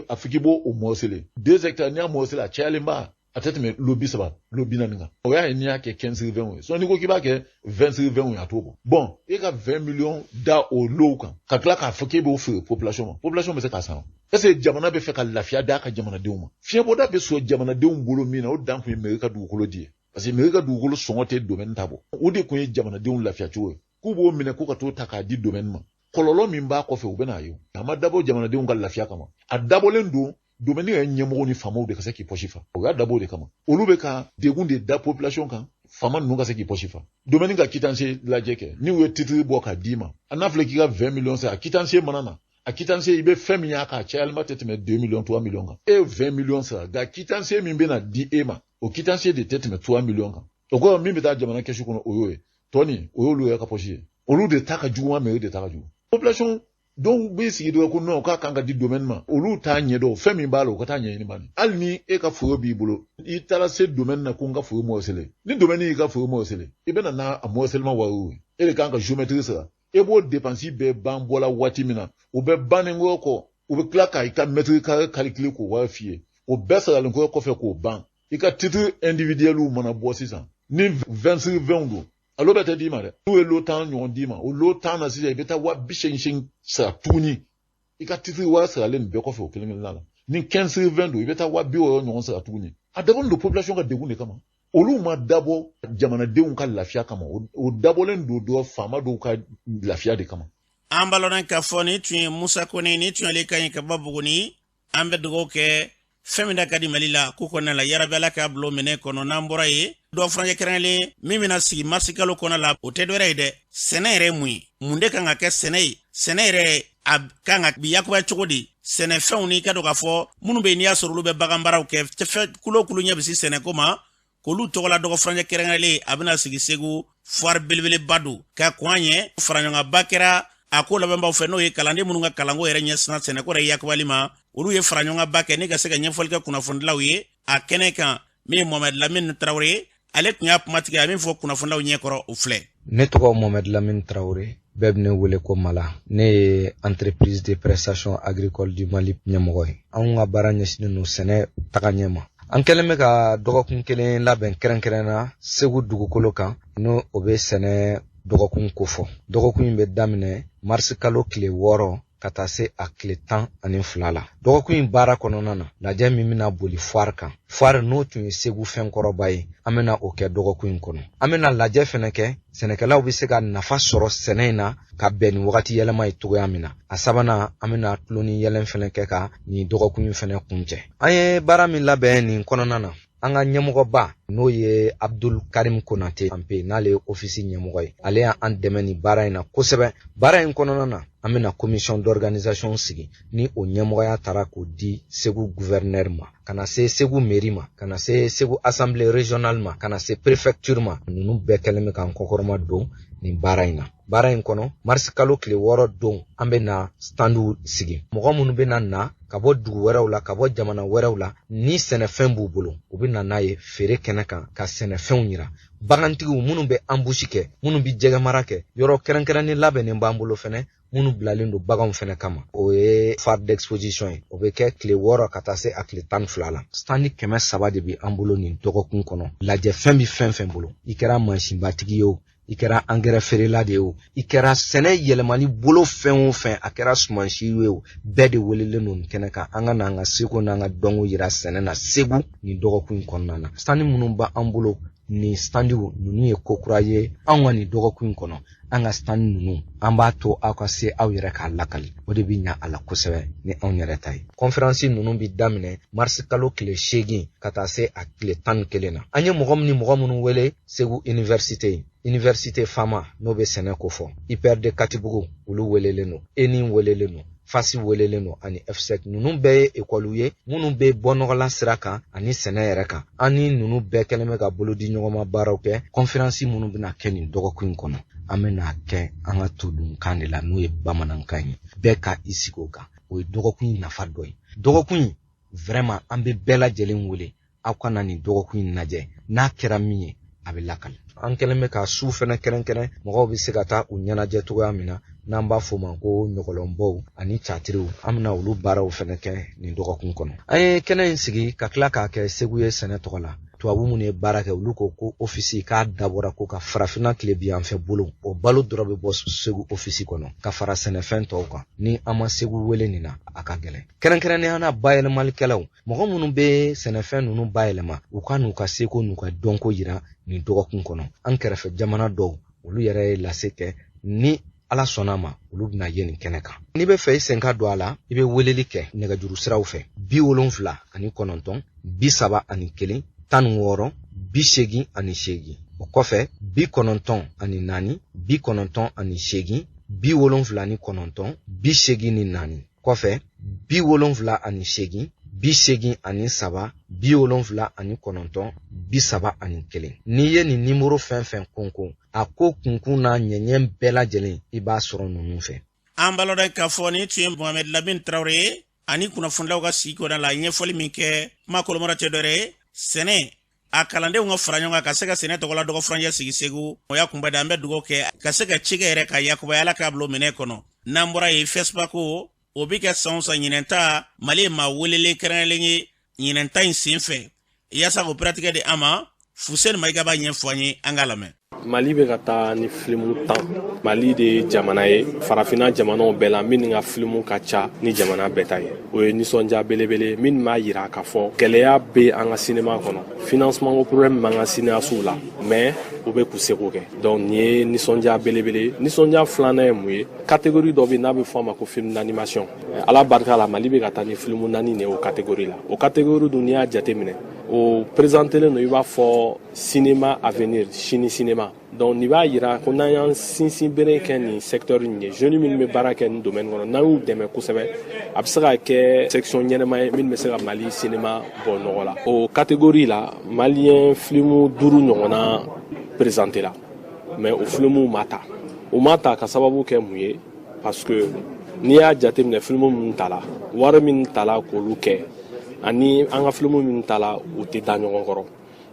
a fɔ k'i b'o o morceler 2 hectares. N'i y'a morceler, a cayalenba, a tɛ tɛmɛ lot 30, lot 40 kan. O y'a ye, n'i y'a kɛ 15 sur 20 ye sinon, n'i ko k'i b'a kɛ 20 sur 20 ye, a t'o bɔ. Bon, e ka 20 millions da o low kan, ka tila k'a fɔ k'e b'o feere population ma, population bɛ se k'a san? Est ce que jamana bɛ fɛ ka lafiya d'a ka jamanadenw ma? Fiɲɛbɔda bɛ sɔrɔ jamanadenw bolo min na, o dan kun ye mairie ka dugukolo di ye, parce que mairie ka dugukolo sɔngɔ tɛ domaine ta bɔ. O de kun ye jamanadenw lafiya cogo ye. K'u b'o minɛ ko ka t'o ta k'a di domaine ma, kɔlɔlɔ min b'a kɔfɛ, u bɛ n'a ye. A ma dabɔ jamanadenw ka lafiya kama, a dabɔlen don domaine yɛrɛ ɲɛmɔgɔw ni faamaw de ka se k'i pɔsi fa. O y'a dabɔ o de kama. Olu bɛ ka degun de da population kan, faama ninnu ka se k'i pɔsi fa. Domaine ka quittance lajɛ kɛ, n'u ye titre bɔ k'a d'i ma, a n'a filɛ k'i ka 20 millions sara, a quittance mana na, a quittance, i bɛ fɛn min y'a kan, a cayalenba tɛ tɛmɛ 2 millions, 3 millions kan. E ye 20 millions sara, nka quittance min bɛna di e ma, o quittance de tɛ tɛmɛ 3 millions kan. O kɔrɔ, min bɛ taa jamana kɛsu kɔnɔ, o y'o ye. Tɔ nin, o y'olu yɛrɛ ka pɔsi ye. Olu de ta ka jugu wa mairie de ta ka jugu? Population dɔw bɛ sigi dɔrɔn ko non, k'a kan ka di domaine ma. Olu t'a ɲɛdɔn fɛn min b'a la, u ka taa ɲɛɲini bani. Hali ni e ka foro b'i bolo, i taara se domaine na ko n ka foro morceler, ni domaine y'i ka foro morceler, i bɛna n'a a morcellement wari ye, e de kan ka géomètre sara. E b'o dépense bɛɛ ban bɔla waati min na, o bɛɛ bannen kɔ, u bɛ tila ka i ka mètre carré calculer k'o wari f'i ye. O bɛɛ saralen kɔ kɔfɛ k'o ban, i ka titre individuel mana bɔ sisan, ni 20 sur 20 don, a lot bɛɛ tɛ d'i ma dɛ. N'u ye lot 10 ɲɔgɔn d'i ma, o lot 10 na sisan, i bɛ taa 80 000 sara tuguni, i ka titre wari saralen nin bɛɛ kɔfɛ, o kelen kelenna la. Ni 15 sur 20 don, i bɛ taa 60 000 ɲɔgɔn sara tuguni. A dabɔlen don population ka degun de kama. Olu ma dabɔ jamanadenw ka lafiya kama, o dabɔlen don dɔ faama dɔw ka lafiya de kama. An b'a lɔn k'a fɔ nin tun ye Musa Kone, nin tun y'ale ka ɲi ka bɔ Buguni. An bɛ dugawu kɛ, fɛn min da ka di Mali la ko kɔnɔna la, yarabi Ala k'a bila o minɛ kɔnɔ. N'an bɔra yen, dɔ furancɛ kɛrɛnkɛrɛnlen min bɛna sigi marisikalo kɔnɔ la, o tɛ dɔwɛrɛ ye dɛ, sɛnɛ yɛrɛ ye mun ye? Mun de kan ka kɛ sɛnɛ ye? Sɛnɛ yɛrɛ a kan ka yakubaya cogo di? Sɛnɛfɛnw ni ka dɔn k'a fɔ minnu bɛ yen, n'i y'a sɔrɔ olu bɛ bagan baaraw kɛ, fɛn kulo kulu ɲɛ bɛ se sɛnɛko ma, k'olu tɔgɔla dɔgɔ furancɛ kɛrɛnkɛrɛnlen a bɛna sigi Segu, foire belebeleba don ka kɔn an ɲɛ. Faraɲɔgɔnba kɛra a ko labɛnbaw fɛ, n'o ye kalanden minnu ka kalanko yɛrɛ ɲɛsinna sɛnɛko yɛrɛ yakubali ma. Olu ye faraɲɔgɔnba kɛ ni ka se ka ɲɛfɔli kɛ kunnafonidilaw ye a kɛnɛ kan. Min ye Mohamɛd Lamine Tarawele, ale tun y'a kumatigɛ. A min fɔ kunnafonidilaw ɲɛkɔrɔ, o filɛ. Ne tɔgɔ Mohamɛd Lamine Tarawele, bɛɛ bɛ ne wele ko Mala. Ne ye Entreprise de prestation agricole du Mali ɲɛmɔgɔ ye. Anw ka baara ɲɛsinnen don sɛnɛ taga ɲɛ ma. An kɛlen bɛ ka dɔgɔkun kelen labɛn kɛrɛnkɛrɛnna Segu dugukolo kan, n'o o bɛ sɛnɛ dɔgɔkun kofɔ. Dɔgɔkun in bɛ daminɛ marisi kalo tile 6 ka taa se a tile 12 la. Dɔgɔkun in baara kɔnɔna na, lajɛ min bɛna boli foire kan, foire n'o tun ye Segu fɛnkɔrɔba ye, an bɛna o kɛ dɔgɔkun in kɔnɔ. An bɛna lajɛ fɛnɛ kɛ sɛnɛkɛlaw bɛ se ka nafa sɔrɔ sɛnɛ in na ka bɛn ni wagati yɛlɛma ye cogoya min na. A sabanan, an bɛna tulon ni yɛlɛn fɛnɛ kɛ ka nin dɔgɔkun in fɛnɛ kuncɛ. An ye baara min labɛn nin kɔnɔna na, an ka ɲɛmɔgɔba, n'o ye Abdul Karim Konate Anpe, n'ale ye ofisi ɲɛmɔgɔ ye, ale y'an dɛmɛ nin baara in na kosɛbɛ. Baara in kɔnɔna na, an bɛna commission d'organisation sigi, ni o ɲɛmɔgɔya taara k'o di Segu gouverneur ma, ka na se Segu mairie ma, ka na se Segu assemblée régionale ma, ka na se préfecture ma. Ninnu bɛɛ kɛlen bɛ k'an kɔkɔrɔma don nin baara in na. Baara in kɔnɔ, marisi kalo tile 6 don, an bɛna standw sigi. Mɔgɔ minnu bɛna na ka bɔ dugu wɛrɛw la, ka bɔ jamana wɛrɛw la, ni sɛnɛfɛn b'u bolo, u bɛ na n'a ye feere kɛnɛ kan ka sɛnɛfɛnw yira. Bagantigiw minnu bɛ embouche kɛ, minnu bɛ jɛgɛmara kɛ, yɔrɔ kɛrɛnkɛrɛnnen labɛnnen b'an bolo fɛnɛ, minnu bilalen don baganw fɛnɛ kama. O ye foire d'exposition ye, o bɛ kɛ tile 6 ka taa se a tile 12 la. Standi 300 de bɛ an bolo nin dɔgɔkun kɔnɔ. Lajɛ fɛn bɛ fɛn fɛn bolo, i kɛra mansinbatigi ye o, i kɛra angɛrɛ feerela de ye o, i kɛra sɛnɛ yɛlɛmali bolo fɛn o fɛn, a kɛra sumansi ye o, bɛɛ de welelen don nin kɛnɛ kan. An ka n'an ka seko n'an ka dɔnko yira sɛnɛ na Segu nin dɔgɔkun in kɔnɔna na. Standi minnu b'an bolo, nin standiw ninnu ye ko kura ye anw ka nin dɔgɔkun in kɔnɔ. An ka standi ninnu, an b'a to aw ka se aw yɛrɛ k'a lakali, o de bɛ ɲa a la kosɛbɛ ni anw yɛrɛ ta ye. Kɔnferansi ninnu bɛ daminɛ marisi kalo tile 8 ka taa se a tile 11 na. An ye mɔgɔ min ni mɔgɔ minnu wele, Segu université, université fama n'o bɛ sɛnɛ ko fɔ, IPR de Katibugu, olu welelen don, ENI welelen don, FASI welelen don, ani FSEC. Ninnu bɛɛ ye ekɔliw ye minnu bɛ bɔ nɔgɔla sira kan ani sɛnɛ yɛrɛ kan. An ni ninnu bɛɛ kɛlen bɛ ka bolo di ɲɔgɔn ma baaraw kɛ. Kɔnferansi minnu bɛna kɛ nin dɔgɔkun in kɔnɔ, an bɛna kɛ an ka todunkan de la, n'o ye bamanankan ye. Bɛɛ ka i sigi o kan, o ye dɔgɔkun in nafa dɔ ye. Dɔgɔkun in vraiment, an bɛ bɛɛ lajɛlen wele, aw ka na nin dɔgɔkun in lajɛ. N'a kɛra min ye, a bɛ lakali. An kɛlen bɛ ka su fɛnɛ kɛrɛnkɛrɛn, mɔgɔw bɛ se ka taa u ɲɛnajɛ cogoya min na. n'an b'a fɔ o ma ko ɲɔgɔlɔnbɔw ani catiriw, an bɛna olu baaraw fɛnɛ kɛ nin dɔgɔkun kɔnɔ. An ye kɛnɛ in sigi ka tila k'a kɛ Segu ye sɛnɛ tɔgɔ la. Tubabu minnu ye baara kɛ, olu ko ko ofisi k'a dabɔra ko ka farafinna tilebinyanfɛ bolo, o balo dɔrɔn bɛ bɔ Segu ofisi kɔnɔ ka fara sɛnɛfɛn tɔw kan. Ni an ma Segu wele nin na, a ka gɛlɛn. Kɛrɛnkɛrɛnnenya na, bayɛlɛmalikɛlaw, mɔgɔ minnu bɛ sɛnɛfɛn ninnu bayɛlɛma, u ka n'u ka seko n'u ka dɔnko yira nin dɔgɔkun kɔnɔ. An kɛrɛfɛ jamana dɔw, olu yɛrɛ ye lase kɛ, ni Ala sɔnna ma, olu bɛna ye nin kɛnɛ kan. N'i bɛ fɛ i sen ka don a la, i bɛ weleli kɛ nɛgɛjuru siraw fɛ: 79 31 16 88, o kɔfɛ 94 98 79 84, kɔfɛ 78 83 79 31. N'i ye nin nimoro fɛn fɛn konkon, a ko kunkun n'a ɲɛɲɛ bɛɛ lajɛlen, i b'a sɔrɔ ninnu fɛ. An b'a lɔn k'a fɔ nin tun ye Mohamed Lamine Tarawele ye ani kunnafonilaw ka sigi kɔnɔ la ɲɛfɔli min kɛ. Kuma kolomɔrɔ tɛ dɔwɛrɛ ye, sɛnɛ a kalandenw ka fara ɲɔgɔn kan ka se ka sɛnɛ tɔgɔla dɔgɔ furancɛ sigi Segu. O y'a kunba da. An bɛ dugawu kɛ ka se ka cikɛ yɛrɛ ka yakubaya, Ala k'a bila minɛ kɔnɔ. N'an bɔra yen, FESPACO, o bɛ kɛ san o san. Ɲinɛnta, Mali ye maa welelen kɛrɛnkɛrɛnlen ye ɲinɛnta in sen fɛ yaasa k'o piratigɛ di an ma. Fuseni Mayiga b'a ɲɛfɔ an ye, an k'a lamɛn. Mali bɛ ka taa ni filimu 10. Mali de ye jamana ye farafinna jamanaw bɛɛ la min ka filimu ka ca ni jamana bɛɛ ta ye. O ye nisɔndiya belebele min b'a yira k'a fɔ gɛlɛya bɛ an ka sinema kɔnɔ, financement ko problème b'an ka cinéastes la, mais u bɛ k'u seko kɛ. Donc nin ye nisɔndiya belebele. Nisɔndiya filanan ye mun ye? Catégorie dɔ bɛ n'a bɛ fɔ a ma ko film d'animation. Ala barika la, Mali bɛ ka taa ni filimu 4 de ye o catégorie la. O catégorie dun, n'i y'a jateminɛ, o présentelen don i b'a fɔ cinéma avenir, sini cinéma. Donc nin b'a yira ko n'an y'an sinsin bere kɛ nin secteur in ye, jeunes minnu bɛ baara kɛ nin domaine kɔnɔ, n'an y'u dɛmɛ kosɛbɛ, a bɛ se ka kɛ section ɲɛnama ye min bɛ se ka Mali cinéma bɔ nɔgɔ la. O catégorie la, malien filimu 5 ɲɔgɔnna présenté la, mais o filimuw ma ta. U ma ta ka sababu kɛ mun ye? Parce que n'i y'a jateminɛ, filimu minnu tala, wari min tala k'olu kɛ ani an ka filimu minnu tala, u tɛ da ɲɔgɔn kɔrɔ.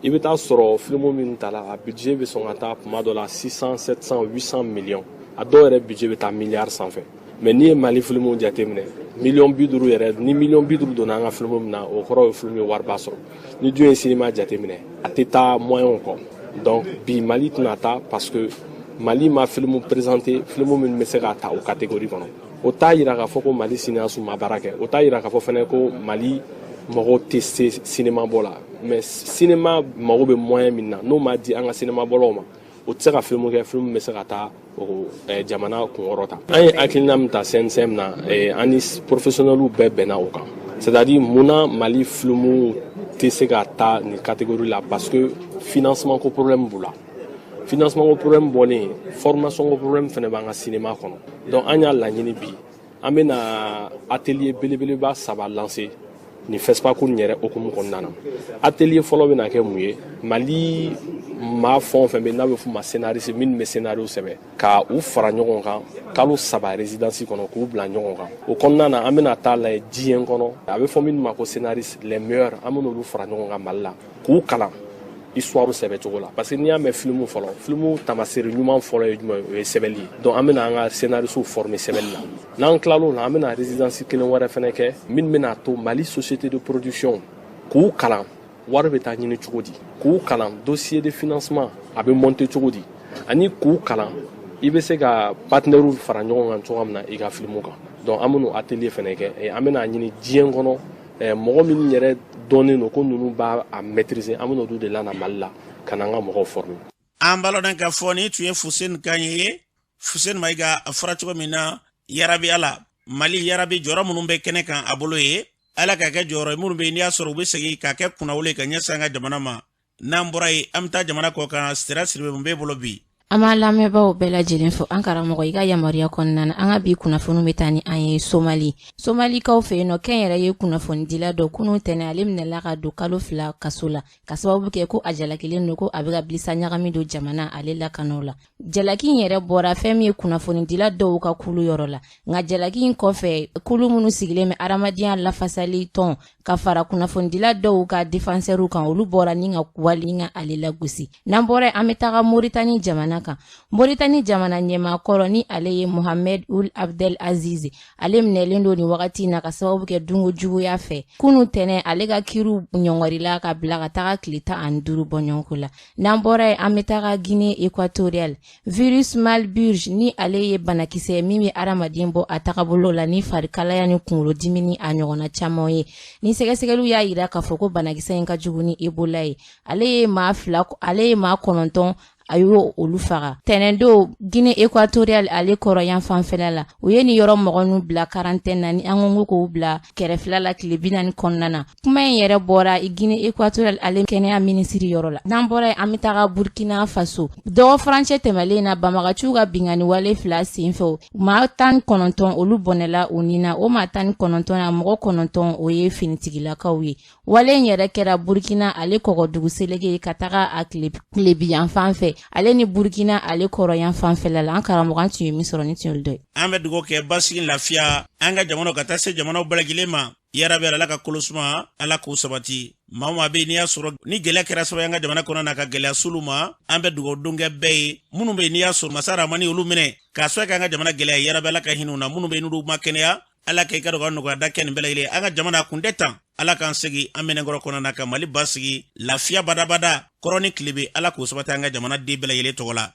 I bɛ taa sɔrɔ filimu minnu tala, a budget bɛ sɔn ka taa tuma dɔ la 600, 700, 800 millions, a dɔw yɛrɛ budget bɛ taa miliyari sanfɛ. Mais n'i ye Mali filimu jateminɛ, miliyɔn 50 yɛrɛ, ni miliyɔn 50 donna an ka filimu min na, o kɔrɔ ye filimu ye wariba sɔrɔ. Ni dun ye sinima jateminɛ, a tɛ taa moyen kɔ. Donc bi, Mali tɛna taa parce que Mali ma filimu présenté, filimu minnu bɛ se ka ta o catégorie kɔnɔ. O t'a yira k'a fɔ ko Mali cinéaste ma baara kɛ, o t'a yira k'a fɔ fɛnɛ ko Mali mɔgɔw tɛ se sinema bɔ la, mais sinema mago bɛ moyen min na, n'o ma di an ka sinema bɔlaw ma, o tɛ se ka filimu kɛ, filimu bɛ se ka taa o jamana kunkɔrɔ ta. An ye hakilina min ta CNCM na, an ni professionnels bɛɛ bɛnna o kan, c'est à dire munna Mali filimu tɛ se ka taa nin catégorie la? Parce que financement ko problème b'u la. Financement ko problème bɔlen, formation ko problème fɛnɛ b'an ka cinéma kɔnɔ. Donc an y'a laɲini bi, an bɛna atelier belebeleba 3 lancer nin FESPACO nin yɛrɛ hukumu kɔnɔna na. Atelier fɔlɔ bɛna kɛ mun ye? Mali maa fɛn o fɛn bɛ n'a bɛ f'u ma scénariste, minnu bɛ scénario sɛbɛn, ka u fara ɲɔgɔn kan kalo 3 résidence kɔnɔ, k'u bila ɲɔgɔn kan. O kɔnɔna na, an bɛna taa lajɛ diɲɛ kɔnɔ, a bɛ fɔ minnu ma ko scénariste les meilleurs, an bɛna olu fara ɲɔgɔn kan Mali la k'u kalan histoire sɛbɛn cogo la, parce que n'i y'a mɛn filimu fɔlɔ, filimu taamasere ɲuman fɔlɔ ye jumɛn ye? O ye sɛbɛnni ye. Donc an bɛna an ka scénaristes former sɛbɛnni la. N'an tilal'o la, an bɛna résidence kelen wɛrɛ fɛnɛ kɛ min bɛna to Mali société de production, k'u kalan wari bɛ taa ɲini cogo di, k'u kalan dossier de financement a bɛ monter cogo di, ani k'u kalan i bɛ se ka partenaires fara ɲɔgɔn kan cogoya min na i ka filimu kan. Donc an bɛn'o atelier fɛnɛ kɛ. An bɛna ɲini diɲɛ kɔnɔ mɔgɔ minnu yɛrɛ dɔnnen don ko ninnu b'a a maîtriser, an bɛna olu de lana Mali la ka na an ka mɔgɔw former. An b'a lɔn k'a fɔ nin tun ye Fuseni kan ye, Fuseni Mayiga. A fɔra cogo min na, yarabi Ala, Mali yarabi, jɔyɔrɔ minnu bɛ kɛnɛ kan a bolo ye, Ala ka kɛ jɔyɔrɔ ye minnu bɛ yen, n'i y'a sɔrɔ u bɛ segin k'a kɛ kunnawolo ye ka ɲɛsin an ka jamana ma. N'an bɔra yen, an bɛ taa jamana kɔ kan. Sira Siribe, mun b'e bolo bi? An b'an lamɛnbaaw bɛɛ lajɛlen fo. An karamɔgɔ, i ka yamaruya kɔnɔna na, an ka bi kunnafoniw bɛ taa ni an ye Somali. Somalikaw fɛ yen nɔ, kɛn yɛrɛ ye kunnafonidila dɔ, kunun tɛnɛ, ale minɛla ka don kalo 2 kaso la ka sababu kɛ ko a jalakilen don ko a bɛ ka bilisa ɲagami don jamana ale lakanaw la. Jalaki in yɛrɛ bɔra fɛn min ye kunnafonidila dɔw ka kulu yɔrɔ la. Nka jalaki in kɔfɛ, kulu minnu sigilen bɛ adamadenya lafasali tɔn Ka fara kunnafonidila dɔw ka défenseurs kan, olu bɔra ni ka wali ka ale lagosi. N'an bɔra, an bɛ taga Moritani jamana kan. Moritani jamana ɲɛmaa kɔrɔ, ni ale ye Mohamed Ould Abdel Aziz, ale minɛlen don nin wagati na ka sababu kɛ dunko juguya fɛ. Kunu tɛnɛ, ale ka kiriw ɲɔngɔrila ka bila ka taga tile 15 bɔɲɔgɔnko la. N'an bɔra yen, an bɛ taga Guinée équatoriale. Virus Marburg, ni ale ye banakisɛ min bɛ adamaden bɔ a tagabolo la ni farikalaya ni kunkolodimi ni a ɲɔgɔnna caman ye, ni sɛgɛsɛgɛliw y'a yira k'a fɔ ko banakisɛ in ka jugu ni Ebola ye, ale ye maa fila, ale ye maa 9, a y'o olu faga tɛnɛndon Guinée équatoriale ale kɔrɔ yan fanfɛla la. U ye nin yɔrɔ mɔgɔ n'u bila quarantaine na, ni an ko k'u bila kɛrɛfɛla la tile 40 kɔnɔna na. Kuma in yɛrɛ bɔra Guinée équatoriale ale kɛnɛya minisiri yɔrɔ la. N'an bɔra yen, an bɛ taga Burkina Faso. Dɔgɔ furancɛ tɛmɛlen na, banbagaciw ka binkanni wale fila senfɛ, maa 19 olu bɔnɛla u ni na. O maa 19 na, mɔgɔ 9 o ye finitigilakaw ye. Wale in yɛrɛ kɛra Burkina ale kɔgɔdugu seleke ka taga a tilebi fan fɛ, ale ni Burkina ale kɔrɔyan fanfɛla la. An karamɔgɔ, an tun ye min sɔrɔ ni tun dɔ ye. An bɛ dugawu kɛ basigi, lafiya an ka jamanaw ka taa se jamanaw bɛɛ lajɛlen ma. Yarabi, Ala ka kolo suma, Ala k'u sabati. Maa o maa bɛ yen n'i y'a sɔrɔ ni gɛlɛya kɛra sababu ye an ka jamana kɔnɔ na ka gɛlɛya s'olu ma, an bɛ dugawu don kɛ bɛɛ ye. Minnu bɛ yen n'i y'a sɔrɔ masa Ramani olu minɛ k'a sɔrɔ k'an ka jamana gɛlɛya, yarabi, Ala ka hinɛ u na. Minnu bɛ yen n'olu ma kɛnɛya, Ala ka i ka dɔn ka nɔgɔya da kɛ nin bɛɛ lajɛlen. An ka jamana kun tɛ tan. Ala k'an segi an mɛnɛkɔrɔ kɔnɔ na ka Mali basigi, lafiya badabada, kɔrɔ ni tilebe, Ala k'o sabati an ka jamana den bɛɛ lajɛlen tɔgɔ la.